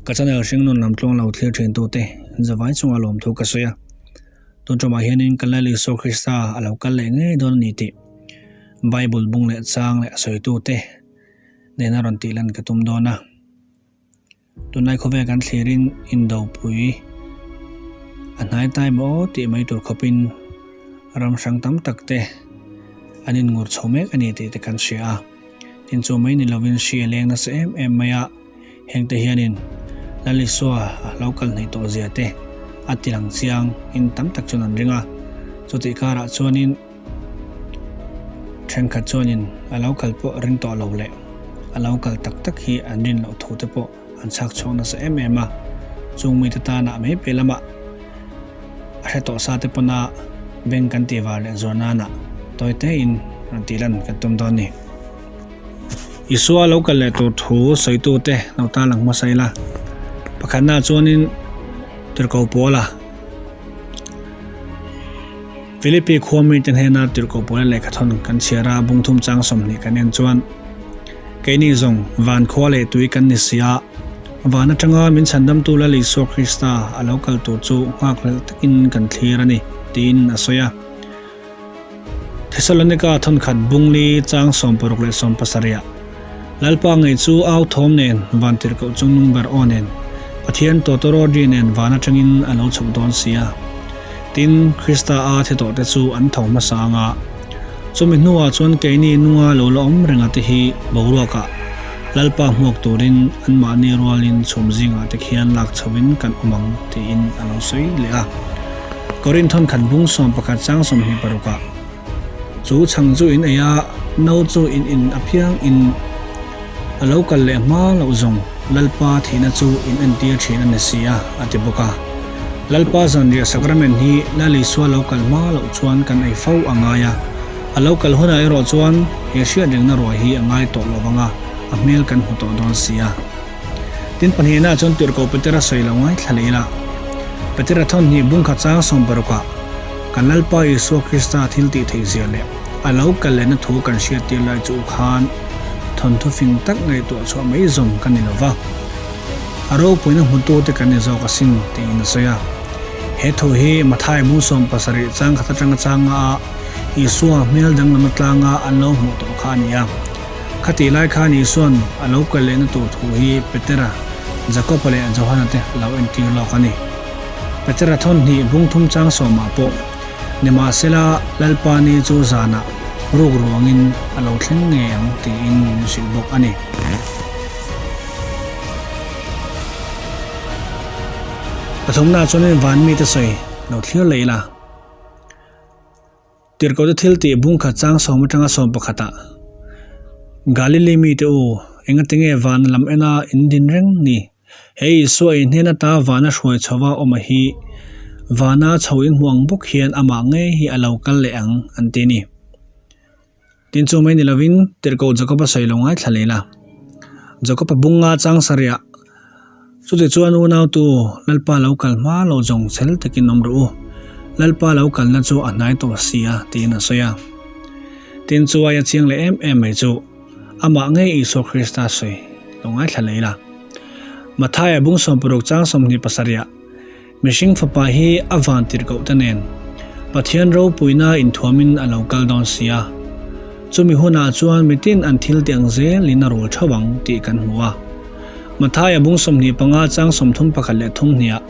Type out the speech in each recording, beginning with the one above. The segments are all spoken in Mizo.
Ka channel hringnun lam tluang lo thlir thin tute zavai chunga lawmthu ka sawi a. Tun tumah hianin kan Lal Isua Krista a lo kal leh ngei dawn a ni tih Bible bung leh chang leh a sawitute nena rawn tih lan ka tum dawn a. Tunlai khawvel kan thlirin indopui a hnai tai maw tih mai tur khawpin ram hrang tam tak te an inngur chho mek a ni tih te kan hria a. Tin chu mai ni lovin hri a leng nasa em em mai a, hengte hianin Lal Isua a lo kal hnaih tawh zia te a ti lang chiang in tam tak chuan an ring a. Chutih karah chuanin Thenkhat chuanin a lo kal pawh ring tawh lo leh a lo kal tak tak hi an rin loh thu te pawh an chhak chhuak nasa em em a. Chung mite tanah mai piah lamah a hre tawh sa te pawna beng kan tih var leh zuar nanah tawi tein rawn tih lan kan tum dawn a ni. Isua lo kal leh tur thu sawitu te lo tarlang hmasa ila. Pakhatnaah chuanin Tirhkoh Paula. Philippi khua mite hnena tirhkoh pawla lehkhathawn kan chhiar a, bungthum chang 20 kan en chuan, Keini zawng van khua leh tui kan ni si a, van atanga min chhandamtu Lal Isua Krista a lo kal tur chu nghakhlelh takin kan thlir a ni, tiin a sawi a. Thesalonika thawnkhat bungli chang 60 leh 70 ah, Lalpa ngei chu au thawm nen van tirhkoh chungnung ber aw nen, Pathian tawtawrawri nen van atangin a lo chhuk dawn si a. Tin, Krista a thi tawhte chu an tho hmasa ang a. Chumi hnuah chuan keini nunga lo la awm renga te hi boruakah Lalpa hmuak turin anmahni rualin chhum zingah te khian lak chhoin kan awm ang tiin a lo sawi leh a. Korinth thawnkhat bung 11 chang 26 ah, Chu chhang chu in ei a, no chu in in apiang in a lo kal leh hma loh zawng Lalpa thihna chu in entir thin a ni si a, a ti bawk a. Lalpa zanriah sacrament hi Lal Isua lo kal hma loh chuan kan ei fo a ngai a. A lo kal hunah erawh chuan he hriatrengna ruai hi a ngai tawh lo vang a, a hmel kan hmu tawh dawn si a. Tin pahnihna chuan Tirhkoh Petera sawi lo ngaithla leh ila. Petera thawn hnih bungkhat chang 60 ah kan Lalpa Isua Krista thil tih theih zia leh a lo kal lehna thu kan hriat tir lai chu khan thawnthu fing tak ngaihtuah chhuah mai zawng ka ni lova. A ropuina hmutute kan ni zawk asin tiin a sawi a. He thu hi Mathai bung 70 chang khat atanga changa a Isua hmel danglam atlanga an lo hmuh tawh kha a ni a. Khatih lai khan Isua'n a lo kal lehna tur thu hi Petera, Jakoba leh Johana te lo entir lawk a ni. Petera thawn hnih bung thum chang sawmah pawh, Nimahsela, Lalpa ni chu zanah ruk ruangin a lo thleng ngei ang tiin min hrilh bawk a ni. Pathumnaah chuanin van mite sawi lo thlir leh ila. Tirhkohte thil tih bungkhat chang sawm atanga sawm pakhatah, Galili mite u, engatinge vana lam ena in din reng ni? He Isua in hnen ata vana hruai chhova awm a hi, vana chho in hmu ang bawk hian amah ngei hi a lo kal leh ang, an ti a ni. Tin chu mai ni lovin Tirhkoh Jakoba sawi lo ngaithla leh la. Jakoba bunga chang sarihah, Chutichuan unautu, Lalpa lo kal hma lo zawng chhel takin awm rawh u. Lalpa lo kalna chu a hnai tawh si a, tiin a sawi a. Tin chu aia chiang leh em em mai chu amah ngei Isua Krista sawi lo ngaithla leh ila. Mathaia bung 60 chang 27ah, Mihring fapa hi a van tirhkoh te nen Pathian ropuina inthuamin a lo kal dawn si a. Chumi hunah chuan mitin an thil ti ang zelin a rul theuh ang tih kan hmu a. Mathaia bung 25 chang 31 leh thum hniah,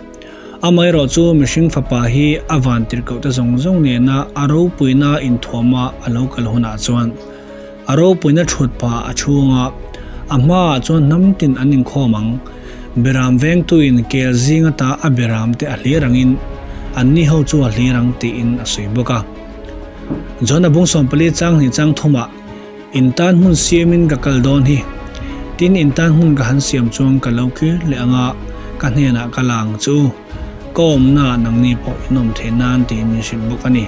Amaherawh chu mihring fapa hi a van tirhkoh te zawng zawng nena a ropuina inthuama a lo kal hunah chuan a ropuina thut pah a chhunga a hmaah chuan hnam tin an inkhawm ang. Beram vengtuin kel zing ata a beram te a hlir angin anni ho chu a hlir ang tiin a sawi bawk a. John-a bung 14 chang hnih chang thumah, In tan hmun siamin ka kal dawn hi. Tin in tan hmun ka han siam chuan ka lo kir leh anga ka hnenah ka la ang chu. Ka awmna ah nangni pawh in awm theih nan tiin min hrilh bawk a ni.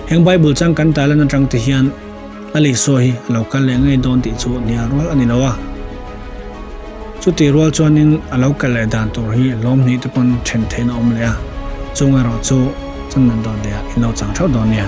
Heng Bible chang kan tailan atang te hian Lal Isua hi a lo kal leh ngei dawn tih chu hnial rual a ni lo a. Chutih rual chuanin a lo kal leh dan tur hi lawm hnih te pawn then theihna a awm leh a, chung erawh chu chan man dawn leh ah in lo chang theuh dawn nia.